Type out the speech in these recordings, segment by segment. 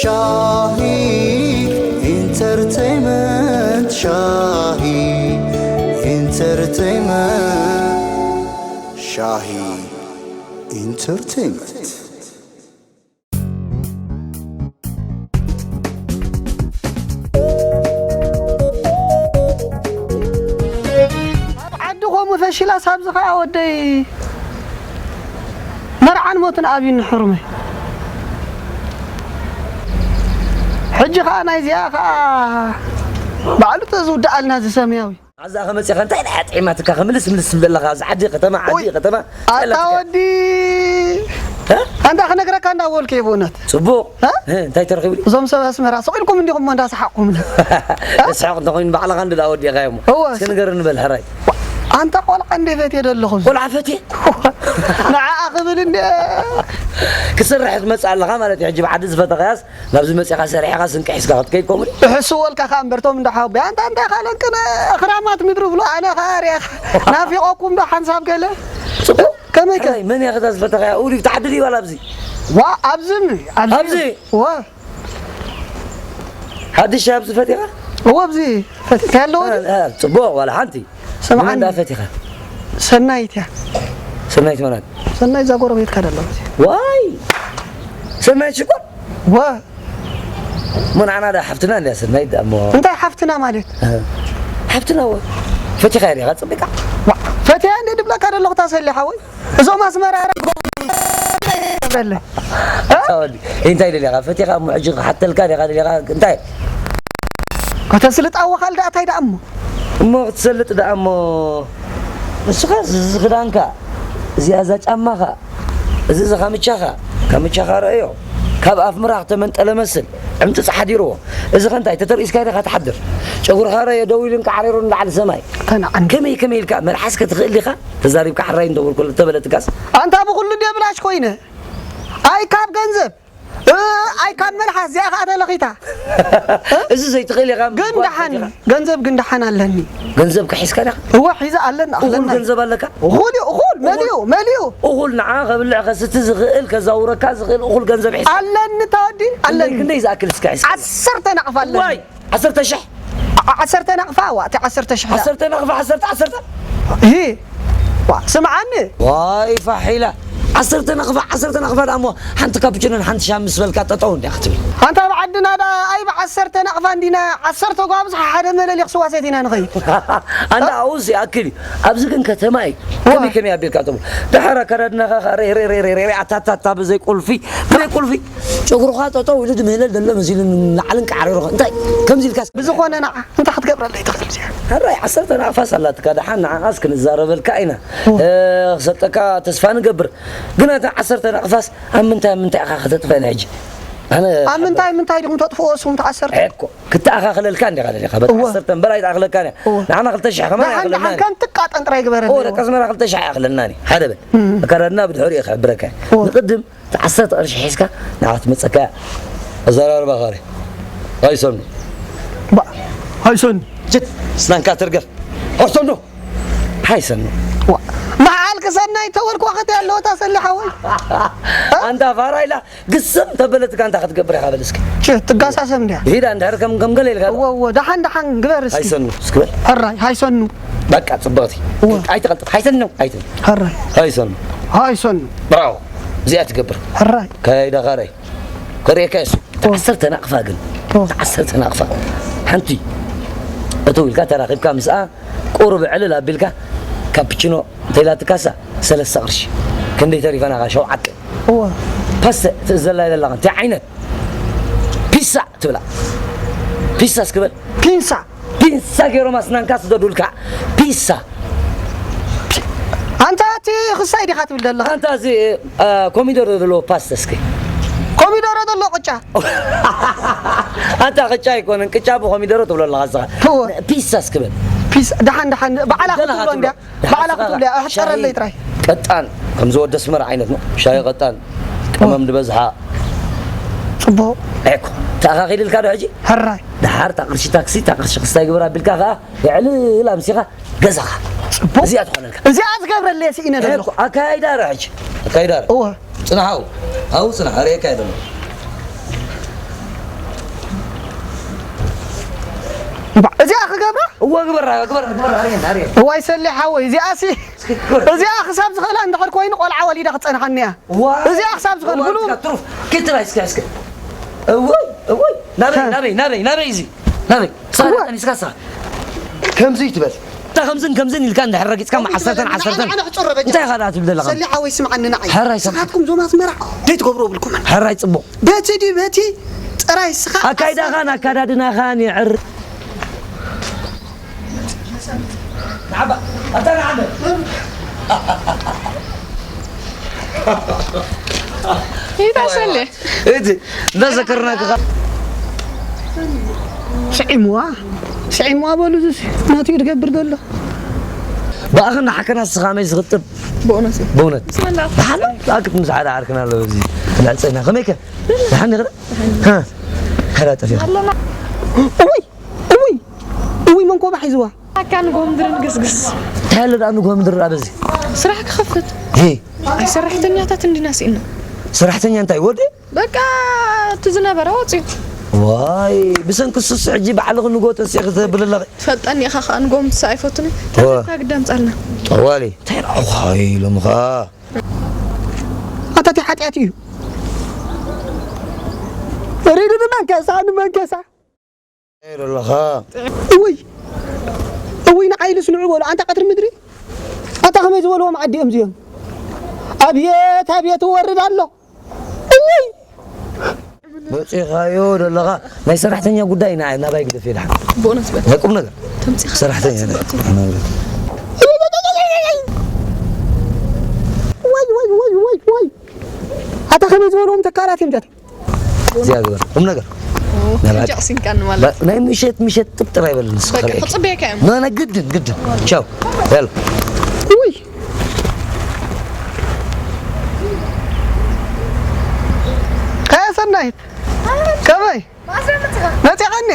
ሻሂ ኢንተርቴይመንት፣ ሻሂ ኢንተርቴይመንት፣ ሻሂ ኢንተርቴይመንት። ኣብ ዓዲ ኾሙ ፈሺላስ ኣብዚ ኸዓ ወደይ መርዓን ሞትን ኣብዩኒ ሕሩመይ። ሕጂ ኸዓ ናይዚኣ ኸዓ ባዕሉ ተዝውድኣልና እዚ ሰማያዊ። ኣብዛ ከመፂኻ እንታይ ደኣ ጥዒማትካ ከምልስ ምልስ ትብል ዘለኻ? ኣብዚ ዓዲ ከተማ፣ ዓዲ ኡይ፣ ከተማ ኣታ ጸለትካ። ወዲ። እ? ኣንታ ክነግረካ እንዳበልኩ እየ ብእውነት። ጽቡቕ። እ? እ፣ እንታይ ተረኺቡ? እዞም ሰብ ኣስመራ ስቕ ኢልኩም እንዲኹም እሞ እንዳሰሓቕኩምኒ። እ? ስሓቕ እንተኾይኑ ባዕልኻ እንደ ደኣ ወዲእኻዮ እሞ። እወ። እስኪ ንገረኒ በል ሕራይ። ኣንታ ቆልዓ እንደ ፈትየ ደለኹ። ቆልዓ ፈትየ? ንዓኣ ክብል እንደ ክሰርሕ ትመጽእ ኣለኻ ማለት እዩ። ሕጂ ብዓዲ ዝፈተኻያስ ናብዚ መጺኻ ሰሪሕኻ ስንቂ ሒዝካ ክትከይድ ከምኡ ድዩ? እሕስወልካ ከኣ እምበር፣ ቶም እንዳ ሓወቦይ፣ ኣንታ እንታይ ካልኦት ቅነ ኣኽራማት ምድሪ ብሎ፣ ኣነ ከኣ ርኤኻ ናፊቐኩም ዶ ሓንሳብ ገለ? ጽቡቕ። ከመይ ከ? ሕራይ፣ መን እያ ከታ ዝፈተኻያ? ኡሊፍ ትዓድል እዩ ዋላ ኣብዚ? ዋ፣ ኣብዚ ም-፣ ኣብዚ ኣብዚ? ዋ። ሓድሽ ኣብዚ ፈቲኻ? እዎ፣ ኣብዚ ፈቲኻ ኣለዎ እ፣ ድዩ? እ፣ ጽቡቕ፣ ዋላ ሓንቲ። ስምዓኒ። መን ደኣ ፈቲኻ? ሰናይት እያ። ሰናይት መናት? ሰናይት እዛ ጎረቤትካ ደላ። ዋይ! ሰናይት ሽኮር? ዋ። እሞ ንዓና ዳ ሓፍትና እንድያ ሰናይት ዳ እሞ። እንታይ ሓፍትና ማለት? እ። ሓፍትና ወ-፣ ፈቲኻ ዲኻ ጸቢቓ? ዋ፣ ፈቲያ እንደ ድብለካ ደለኹ ታሰሊ ሓወይ። እዞም ኣስመራ ራ-፣ ገብረለይ። እ? ሳወዲ፣ እንታይ ደሊኻ? ፈቲኻ እሞ ሕጂ ክሓተልካ ዲኻ ደሊኻ? እንታይ? ከተስልጥ ኣወኻል ደኣ እንታይ ደኣ እሞ? እሞ ክትሰልጥ ደኣ እሞ፣ ንስኻ እዚ ክዳንካ፣ እዚኣ እዛ ጫማኻ፣ እዚ፣ እዚ ካምቻኻ፣ ካምቻኻ ረእዮ፣ ካብ ኣፍ ምራኽ ተመንጠለ መስል፣ ዕምጽጽ ሓዲርዎ። እዚ ኸ እንታይ፣ ተተርኢስካ ዲኻ ትሓድር? ጨጉርኻ ረእዮ፣ ደው ኢሉ እንቃዕሪሩ ንላዕሊ ሰማይ። ተናዕን። ከመይ፣ ከመይ ኢልካ፣ መልሓስ ከ ትኽእል ዲኻ? ተዛሪብካ ሕራይ እንተበልኩ፣ ተበለትካስ? ኣንታ ብኹሉ ድየ ብላሽ ኮይነ? ኣይ ካብ ገንዘብ፣ እ፣ ኣይ ካብ መልሓስ፣ እዚኣ ኸኣ ተለኺታ። እ? እዚ ዘይትኽእል ኢኻ፣ ግን ምባል ደሓን፣ ፈቲኻ። ገንዘብ ግን ደሓን ኣለኒ። ገንዘብ ከ ሒዝካ ዲኻ? እወ፣ ሒዘ ኣለኒ፣ እኹል ኣለኒ። ገንዘብ ኣለካ? እኹል እዩ፣ እኹል፣ እኹል? መሊኡ፣ መሊኡ። እኹል ንዓ ከብልዕ ከስቲ ዝኽእል፣ ከዛውረካ ዝኽእል እኹል ገንዘብ ሒዝካ? ኣለኒ፣ ተወዲ፣ ኣለኒ። ክንደይ፣ ክንደይ ዝኣክል እስከ ሒዝካ? ዓሰርተ ናቕፋ ኣለኒ። ዋይ! ዓሰርተ ሽሕ? ዓ-፣ ዓሰርተ ናቕፋ፣ ዋ፣ እቲ ዓሰርተ ሽሕ እያ። ዓሰርተ ናቕፋ፣ ዓሰርተ፣ ዓሰርተ? እሂ። ዋ፣ ስምዓኒ። ዋይ፣ ፋሒላ። ዓሰርተ ናቕፋ፣ ዓሰርተ ናቕፋ ደኣ እሞ፣ ሓንቲ ካፕችኖን ሓንቲ ሻሂ ምስ በልካ ጠጠው እንድያ ክትብል። ኣንታ ብዓድና ደኣ፣ ኣይ፣ ብዓሰርተ ናቕፋ እንዲና፣ ዓሰርተ ጓብዝሓ ሓደ መለሊኽ ስዋ ሰቲና ንኸይድ። ኣንታ ኣብኡስ ይኣክል እዩ። ኣብዚ ግን ከተማ እዩ። ዋ። ከመይ ከመይ ኣቢልካ ጠጠው። ደሓር ኣከዳድናኻ ኸኣ ሬ፣ ሬ፣ ኣታታታ ብዘይ ቁልፊ፣ ብዘይ ቁልፊ። ጨጉርኻ ጠጠው ኢሉ ድምህለል ደሎ መሲሉ ንላዕልን ቃዕሪሩ እንታይ ከምዚ ኢልካ ብዝኾነ ንዓ እንታይ ክትገብረለይ ትኽእል እዚኣ? ሕራይ ዓሰርተ ናቕፋስ ኣላትካ፣ ደሓን ንዓኻስ ክንዛረበልካ ኢና። እ፣ ክሰጠካ ተስፋ ንገብር። ግን እታ ዓሰርተ ናቕፋስ ኣብ ምንታይ፣ ኣብ ምንታይ ኢኻ ከተጥፈአን ሕጂ? ኣነ ኣብ ምንታይ፣ ምንታይ ዲኹም ተጥፍኦ እሱም ተዓሰርተ? እኮ፣ ክተኣኻኽለልካ እንዲኻ ደሊኻ። በታ እወ። ዓሰርተ እምበር ኣይተኣኽለካን እያ። እወ። ንዓና ክልተ ሽሕ ከማን ደሓን፣ ኣይኣኽለናን ደሓን እዩ። ከም ትቃጠን ጥራይ ግበረለይ። እወ፣ ደቂ ኣስመራ ክልተ ሽሕ ኣይኣኽለናን እዩ። ሓደ በል። እም። ኣከዳድና ብድሕሪኡ እየ ክሕብረካ እየ። እወ። ንቕድም ዓሰርተ ቅርሺ ሒዝካ ንዓኻ ትመጸካ እያ። ኣዘራርባኻ ርእ። ኣይሰኑ። ባ-፣ ኣይሰኑ። ችት፣ ስናንካ ትርገፍ። ኣይሰኑ። ኣይሰኑ። ዋ፣ መዓልኪ ሰናይ ተበልኩ ወኸት ያለወታ ሰሊ ሓወይ። ኣንታ ፋራ ኢላ ግስም ተበለትካ እንታይ ክትገብር ኢኻ በል እስኪ። ችት፣ ትጋሳሰም እንድያ። ሂዳ እንድሕር ከም፣ ከም ገለ ኢልካ። እወ፣ እወ፣ ደሓን፣ ደሓን ግበር እስኪ። ኣይሰኑ፣ እስኪ በል። ሕራይ፣ ኣይሰኑ። በቃ፣ ጽብቕቲ። እወ። ኣይትቐልጥፍ። ኣይሰኑ፣ ኣይሰኑ። ሕራይ። ኣይሰኑ። ኣይሰኑ። ብራቮ። እዚኣ ትገብር። ሕራይ። ከይዳ ኻረይ። ከርእየካ እሱ። እወ። ዓሰርተ ናቕፋ ግን። እወ። ዓሰርተ ናቕፋ። ሓንቲ። እትው ኢልካ ተራኺብካ ምስኣ ቁሩብ ዕልል ኣቢልካ ካፕችኖ እንተኢላትካሳ ሰለስተ ቅርሺ። ክንደይ ተሪፈናኻ? ሸውዓተ። እወ። ፓስተ ትእዘላ ዘለኻ እንታይ ዓይነት? ፒሳ ትብላ። ፒሳ እስኪ በል። ፒንሳ። ፒንሳ ገይሮም ኣስናንካ ስደዱልካ። ፒሳ። ኣንታ እቲ ክሳይ ዲኻ ትብል ዘለኻ? ኣንታ እዚ፣ እ፣ ኮሚደረ ዘለዎ ፓስተ እስኪ። ኮሚደረ ዘለዎ ቅጫ። ኣንታ ቅጫ ኣይኮነን፣ ቅጫ ብኮሚደረ ትብሎ ኣለኻ ንስኻ። እወ። ፒሳ እስኪ በል። ፒሳ፣ ደሓን፣ ደሓን፣ ባዕላ ገና ክትብሎ እንድያ። ክትብሎ። ባዕላ ክትብሎ እያ፣ ኣሕጸረለይ ጥራይ። ቀጣን፣ ከም ዝወዲ ኣስመራ ዓይነት ነው። ሻሂ ቀጣን፣ ቀመም ዝበዝሓ። ጽቡቕ። እኮ፣ ተኣኻኺልልካ ዶ ሕጂ? ሕራይ። ደሓር፣ እታ ቅርሺ ታክሲ፣ እታ ቅርሺ ክስታይ ግበር ኣቢልካ ከኣ፣ የዕልል ኣምሲኻ ገዛኻ። ጽቡቕ። እዚኣ ትኾነልካ። እዚኣ ዝገብረለይ ስኢነ ዘለኹ። እኮ፣ ኣካይዳ ርእ ሕጂ። ኣካይዳ ርእ። እወ። ጽናሕ፣ ኣብኡ። ኣብኡ ጽናሕ፣ ኣርእየካ እየ ዘለኹ። እዚኣ ክገብራ? እወ፣ ግበራ፣ ግበራ፣ ግበራ፣ ኣርእየና፣ ኣርእየና። እዋይ ሰሌ ሓወይ፣ እዚኣሲ፣ እስኪ ግበራ። እዚኣ ክሳብ ዝኽእላ እንድሕር ኮይኑ ቆልዓ ወሊዳ ክትጸንሓኒ እያ። እዋ። እዚኣ ክሳብ ዝኽእል እዋ፣ ብሉ። ትካ፣ ትሩፍ። ኪድ ትራይ፣ እስኪ፣ እስኪ። እወይ፣ እወይ። ናበይ፣ ሀ። ናበይ፣ ናበይ፣ ናበይ እዚ? ናበይ? ስኻ እወ። ደቀኒ፣ ስኻ፣ ስኻ። ከምዚ ትበል። እታ ከምዝን ከምዝን ኢልካ እንድሕር ረጊጽካ፣ ከምዚ ዓሰርተን ትበል። ዓሰርተን። ንዓና ንሕጽሮ በጃ። እንታይ ኢኻ ደኣ ትብል ዘለኻ? ሰሌ ሓወይ፣ ስምዓኒ ንዓይ። ሕራይ ሰምዓኒ። ንስኻትኩም ዞም ኣስመራ ደይ ትገብርዎ ብልኩምን። ሕራይ ጽቡቕ። በቲ ድዩ በቲ ጥራይ ስኻ ኣካይዳኻን ኣካዳድናኻን የዕር። ንዓባ፣ ኣታ ንዓበ። ይታሰለ። እቲ እንዳዘከርናካ ኸ-፣ ስዒምዋ፣ ስዒምዋ በሉ፣ እዚስ ናቱ እዩ ዝገብር ዘሎ። ብኣኽን ንሓከና ንስኻ መይ ዝኽጥብ? ብእውነት እዩ። ብእውነት። ብስምላህ። ብሓላል ኣክት ምስ ሓደ ዓርክና ኣሎ፣ እዚ ትልዕፀና። ከመይ ከ? ደሓን ዲኽዳ? ሃ? ሃላ ጠፊኻ? ኣለና። እውይ፣ እውይ፣ እውይ፣ መንኮባ ሒዝዋ። ኣካ ንጎምድርን ግስግስ። እንታይ ኣሎ ደኣ ንጎምድር ኣብ እዚ? ስራሕ ክኸፍት። ሄ። ኣይ ሰራሕተኛታት እንዲና ስኢና። ሰራሕተኛ እንታይ ወዲ? በቃ እቲ ዝነበረ ወፂኡ። ዋይ፣ ብሰንኪ ሱስ ሕጂ ባዕልኺ ንጎ ተንሲእኺ ተብሊ ኣለኺ። ትፈልጠኒ ኢኻ ኸዓ ንጎምድሳ ኣይፈቱን። እወ። ተፈታ ግዳ ኣምጻልና። ጠዋሊ። እንታይ ደኣ ኢሎምኻ? ኣታ እቲ ሓጢኣት እዩ። ሪዱ ንመንከሳ፣ ንመንከሳ። ኣለኻ። እውይ፣ እውይ፣ ንዓይ ልስንዑ በሉ። ኣንታ ቀትሪ ምድሪ። ኣታ ከመይ ዝበልዎም ዓዲ እዮም እዚኦም? ኣብየት፣ ኣብየት፣ እወርድ ኣሎ። እውይ። መጺኻዮ ዘለኻ ናይ ሰራሕተኛ ጉዳይ ና-፣ ናባይ ግደፍ የድሓን። ብእውነት በል። ናይ ቁም ነገር። ተምጺኻ ሰራሕተኛ ተምጺኻ ናይ ተምጺኻ። ወይ፣ ወይ፣ ወይ፣ ወይ፣ ወይ። ኣታ ከመይ ዝበልዎም ተካላት እዮም እዚኣቶም? እዚኣ ግበር። ቁም ነገር። ኦ፣ ናይ ሕጂ ኣቕሲንካኒ ማለት። ባ-፣ ናይ ምሸት፣ ምሸት ጥብ ጥራይ በል ንስኻ በቃ፣ ከርእየኪ። ክጽበየካ እዮም። ና፣ ና፣ ግድን፣ ግድን። ቻው። ያላ። ውይ። ከያ ሰናይት። ከመይ? መጺኻኒ?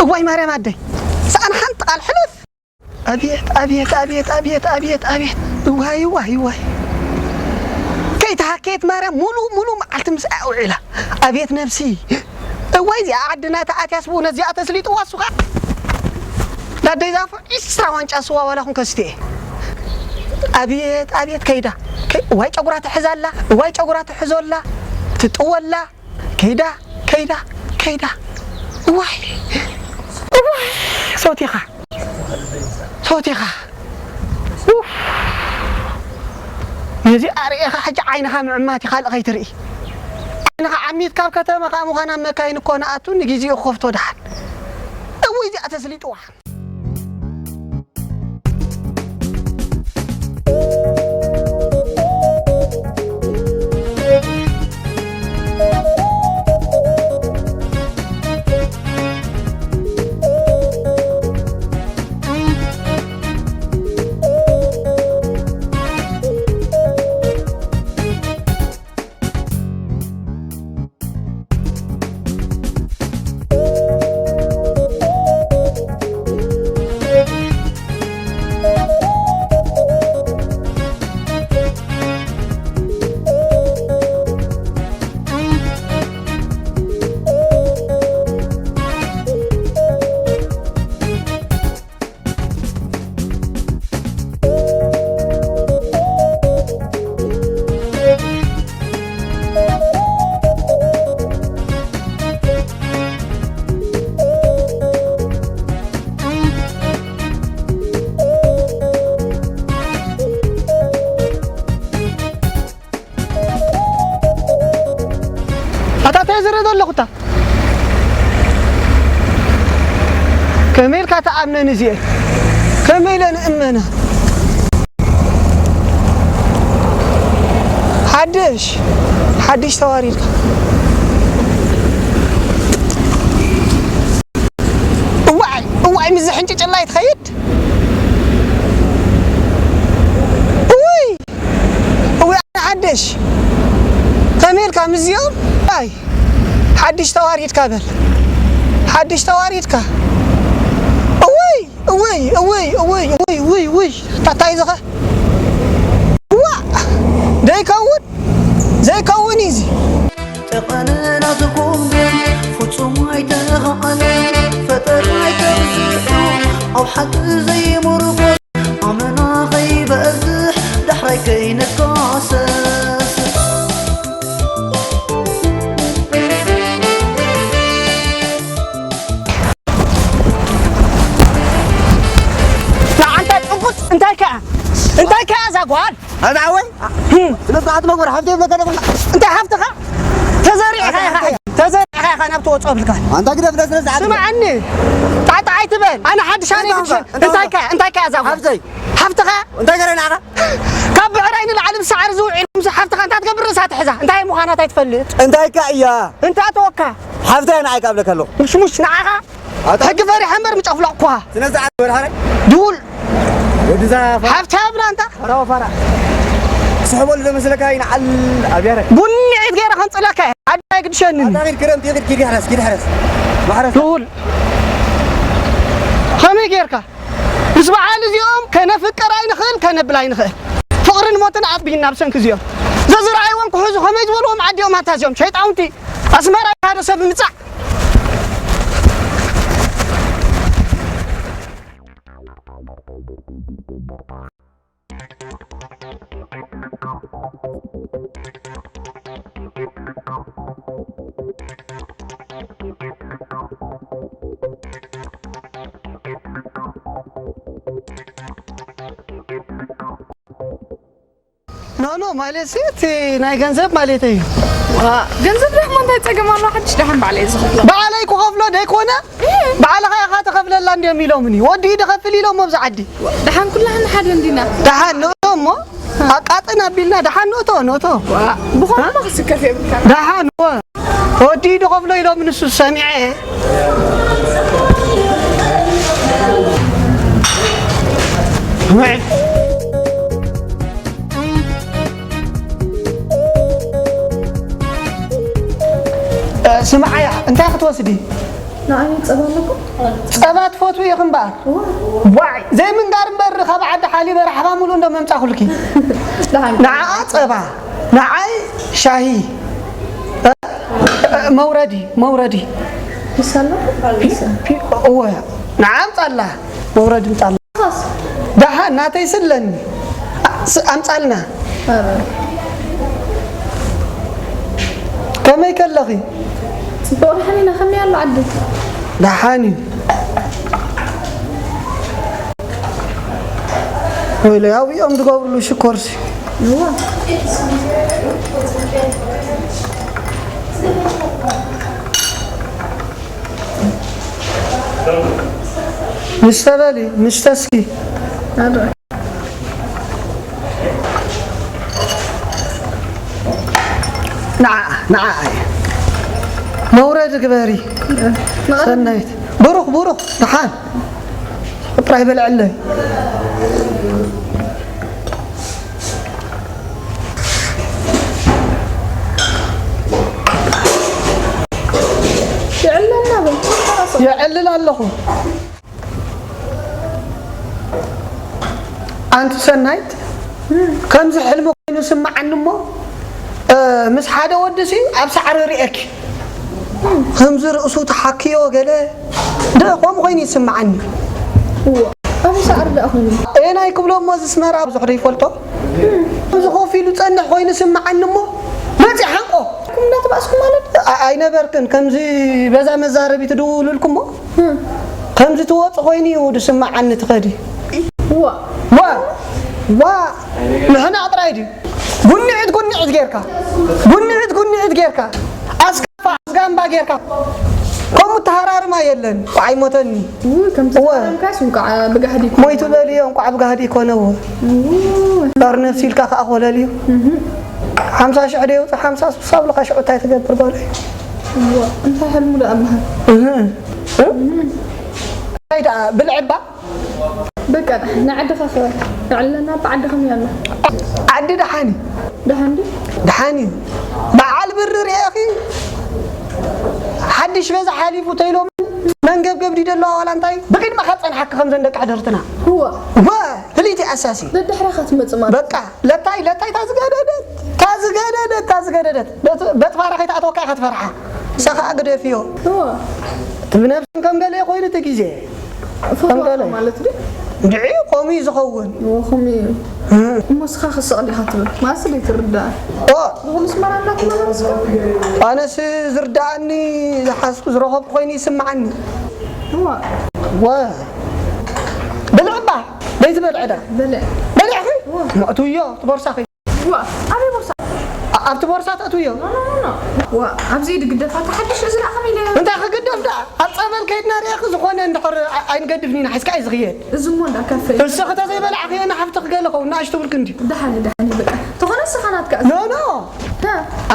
እዋይ ማርያም ኣደይ። ሰኣን ሓንቲ ቃል ሕልፍ። ኣቤት፣ ኣቤት፣ ኣቤት፣ ኣቤት፣ ኣቤት፣ ኣቤት። እዋይ፣ እዋይ፣ እዋይ። ከይተሃከየት ማርያም ሙሉ፣ ሙሉ መዓልቲ ምስኣ ውዒላ። ኣቤት ነብሲ። እዋይ፣ እዚኣ ዓድና ተኣትያስ ብእውነት እዚኣ ተስሊጥዋ እሱ ኸዓ። ዳደይ ዛፉ ዒስራ ዋንጫ ስዋ ዋላ ኹን ከስትየ። ኣቤት፣ ኣቤት፣ ከይዳ። ከይ-፣ እዋይ ጨጉራ ትሕዛ ኣላ፣ እዋይ ጨጉራ ትሕዞ ኣላ፣ ትጥወላ። ከይዳ፣ ከይዳ፣ ከይዳ። እዋይ፣ እዋይ፣ ሶቲኻ፣ ሶቲኻ። ኡፍ። ነዚ ኣርእኻ ሕጂ ዓይንኻ ምዕማት እዩ፣ ካልእ ከይትርኢ። ዓይንኻ ዓሚት ካብ ከተማ ካብ ምዃን ኣብ መካይን እኮ ንኣቱ ንግዜኡ ክኸፍቶ ደሓን። እውይ፣ እዚኣ ተስሊጥዋ። ኣታ እንታይ ዝርኢ ዘለኹ እታ? ከመይ ኢልካ ትኣምነኒ እዚኤ? ከመይ ኢለ ንእመና? ሓድሽ፣ ሓድሽ ተዋሪድካ። እዋይ፣ እዋይ፣ ምስዚ ሕንጭጭላይ ትኸይድ? እውይ! እውይ፣ ኣነ ሓድሽ። ከመይ ኢልካ ምስዚኦም? ኣይ፣ ሓድሽ ተዋሪድካ በል። ሓድሽ ተዋሪድካ። እውይ፣ እውይ፣ እውይ፣ እውይ፣ እውይ፣ እውይ፣ እውይ። ታታይ ዝኸ-፣ ዋ! ደይከውን? ዘይምርኮስ ኣመና ከይበዝሕ ዳሕራይ ከይንካሰስ። ንዓንታ ጥንቁስ እንታይ ከኣ እንታይ ከኣ እዛ ጓል ኣዛ ወይ ስለዚ ኣትመጎር ሓፍቲ ይብለካ ደብላ እንታይ ሓፍትኻ ተዘሪዕኻ ኢኻ ተዘሪዕኻ ኢኻ ናብ ትወፅኦ ብልካ ኣንታ ግደፍ ደስ ደስ ኣትመ ስምዓኒ ጣጣ ኣይትበል ኣነ ሓድሽ ኣነ ግድሸን እንታይ ከ እንታይ ከ ኣዛ ሓፍተይ ሓፍትኻ እንታይ ገረና ኣኻ ካብ ብዕራይ ንላዕሊ ብሳዕሪ ዝውዒል ምስ ሓፍትኻ እንታይ ትገብር ርእሳ ትሕዛ እንታይ ምዃና እንታይ ትፈልጥ እንታይ ከ እያ እንታይ ተወካ ሓፍተይ ንዓይ ካብ ለከሎ ምሽሙሽ ንዓኻ ሕጊ ፈሪሐ እምበር ምጨፍለቕኳ ስለዚ ዓዲ ወድሓረ ድውል ወድዛ ሓብቲ ኣብና እንታ ፈራው ፈራ ስሕቦ ለመስለካ ይንዓል ኣብያረ ቡኒዒት ገይረ ከምፅለካ ኣዳይ ግድሸኒ ኣታ ኪድ ክረምቲ ኪድ ኪድ ሕረስ ኪድ ሕረስ ማሕረስ ድውል ከመይ ጌርካ ምስ በዓል እዚኦም ከነፍቅር ኣይንኽእል ከነብል ኣይንኽእል ፍቕርን ሞትን ኣቢና ብሰንኪ እዚኦም ዘዝረኣይዎም ክሕዙ ከመይ ዝበልዎም ዓዲኦም ኣታ እዚኦም ሸይጣውንቲ ኣስመራ ሓደ ሰብ ምጻዕ ኖ ኖ ማለት ሲ እቲ ናይ ገንዘብ ማለት እዩ። ዋ፣ ገንዘብ ደሕሞ እንታይ ጸገም ኣለዎ? ሓድሽ ደሓን ባዕለይ ዝኸፍሎ። ባዕለይ ክኸፍሎ ደይኮነ? እህ። ባዕልኻ ኢኻ ትኸፍለላ እንድዮም ኢሎምኒ። ወዲ እዩ ድኸፍል ኢሎም ኣብዚ ዓዲ። ደሓን ኩላህና ሓደ እንዲና። ደሓን ንእቶ እሞ ኣቃጥን ኣቢልና ደሓን ንእቶ ንእቶ። ዋ፣ ብኾነ እ? ክስከፍ የብልካ። ደሓን ወ። ወዲ ዶ ከብሎ ኢሎም ንሱ ሰሚዐ ስምዓያ እንታይ ክትወስዲ ንዓይ ጸባ ኣለኩም ጸባ ትፈትዊ ኢኺ እምበኣር ዋይ ዘይምንጋር እምበር ካብ ዓዲ ሓሊበ ራሕባ ሙሉእ እንዶ መምጻኹልኪ ንዓኣ ጸባ ንዓይ ሻሂ መውረዲ መውረዲ ይሳሎ ፒ- ፒ- እወ ንዓ ኣምጻላ መውረዲ ምጻላ ኻስ ደሓ ናተይ ስለኒ ስ- ኣምጻልና ኧረ ከመይ ከለኺ ጽቡቕ ደሓን ኢና ከመይ ኣሎ ዓዲ ደሓን እዩ ወይለ ኣብኦም ዝገብርሉ ሽኮርሲ እዋ ምስተበሊ ምስተስኪ ንዓ ንዓ መውረድ ግበሪ ሰናይት ብሩኽ ብሩኽ ደሓን ጥራይ በልዐለይ የዕልል ኣለኹ ኣንቲ ሰናይት ከምዚ ሕልሚ ኮይኑ ስምዓኒ እሞ ምስ ሓደ ወዲ ሲ ኣብ ሳዕሪ ርእየኪ ከምዚ ርእሱ ተሓክዮ ገለ ደ ከምኡ ኮይኑ ይስምዓኒ ኣበይ ሳዕሪ ደኣ ኮይኑ ኤናይ ክብሎ እሞ ዝስመራ ብዙሕ ዶ ይፈልጦ ከምዚ ኮፍ ኢሉ ጸንሕ ኮይኑ ስምዓኒ እሞ መጺ ሓንቆ እንዳተባእስኩ ማለት ኣይነበርክን ከምዚ በዛ መዛረቢት ድውልልኩሞ ከምዚ ትወፅ ኮይኑ እዩ ድስማዓኒ ትኸዲ ዋ ዋ ዋ ንሕና ጥራይ ድዩ ጉንዕት ጉንዕት ጌርካ ጉንዕት ጉንዕት ጌርካ ኣስካፋ ኣስጋምባ ጌርካ ከምኡ ተሃራርማ የለን ብዓይ ሞተኒ ከምዚ ወ- ተሃራርምካስ እንኳዕ ብጋህዲ ይኮነ። ሞይቱ በልዮ እንቋዕ ብጋህዲ ይኮነዎ ው፣ ዳር ነፍሲ ኢልካ ከዓ ኮለልዩ እህ፣ ሓምሳ ሽሕ ደ የውፅእ ሓምሳ ስሳ ብልካ ሽዑ እንታይ ትገብር ጓለይ ዋ፣ እንታይ ሕልሙ ደኣ በሃል? እህ፣ እንታይ ደኣ ብልዕባ በቃ ንዓድኻ ኸ ንዕለና ብዓዲ ከመይ ኣሎ? ዓዲ ደሓን እዩ። ደሓን ድዩ? ደሓን እዩ። በዓል ብሪ ርኤኺ ሓድሽ በዛ ሓሊፉ ተይሎም መንገብገብ ድዩ ደለዋ ዋላ እንታይ ብቅድመኻ ዝፀንሓኪ ከምዘን ደቂ ሕድርትና እወ ወ ፍልይቲ ኣሳሲ ደድሕረኻ ትመፅእ ማለት በቃ ለታይ ለታይ ታዝገደደት ታዝገደደት ታዝገደደት በትፋራ ከይትኣትወካ ኢኻ ትፈርሓ ንሳ ከዓ ግደፍዮ እወ እቲ ብነብስን ከም ገለ ኮይኑ እቲ ግዜ ፈትዋኻ ማለት ድዩ? እንድዒ ከምኡ እዩ ዝኸውን። እዎ፣ ከምኡ እዩ። እሞ እስኻ ክስቕ ዲኻ ትብል? ማለት ስለ ይትርዳእ። ኦ! ንኹሉ ስመራ እንዳትመላለስካ? ኣነስ ዝርዳኣኒ ዝሓዝኩ ዝረኸብኩ ኮይኑ ይስምዓኒ። እዋ። ወ። ብልዕባ፣ ደይ ትበልዕ ዳ? በልዕ። በልዕኺ? እዋ። መእትውዮ፣ እቲ ቦርሳኺ። እዋ፣ ኣበይ ቦርሳ? ኣ-፣ ኣብቲ ቦርሳ ተእትውዮ። ኖ፣ ኖ፣ ኖ፣ ኖ። እዋ፣ ኣብዚ ድግደፋ፣ ተሓድሽ እዚ ደኣ ከመይ ኢለ? እንታይ ክግደፍ ደኣ? ኣብ ጸበል ከይድና ርኢኺ ዝኾነ እንድሕር ኣ-፣ ኣይንገድፍን ኢና፣ ሒዝካ እዩ ዝኽየድ። እዚ እሞ እንዳ ካፈ እዩ። እስኺ ተዘይበላዕኽዮ ንሓፍትኺ ገለ ኸውን፣ ንኣሽቱ ብልኪ እንድዩ። ደሓን፣ ደሓን እዩ በቃ። ተኾነ እስኻ ናትካ ኖ፣ ኖ። ታ።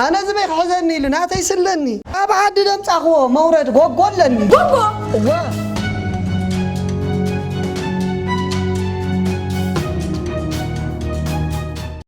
ኣነ ዝበይ ክሕዘኒ ኢሉ፣ ናተይ ስለኒ። ኣብ ዓዲ ደምጻኽዎ መውረድ ጎጎ ኣለኒ። ጎጎ? እወ።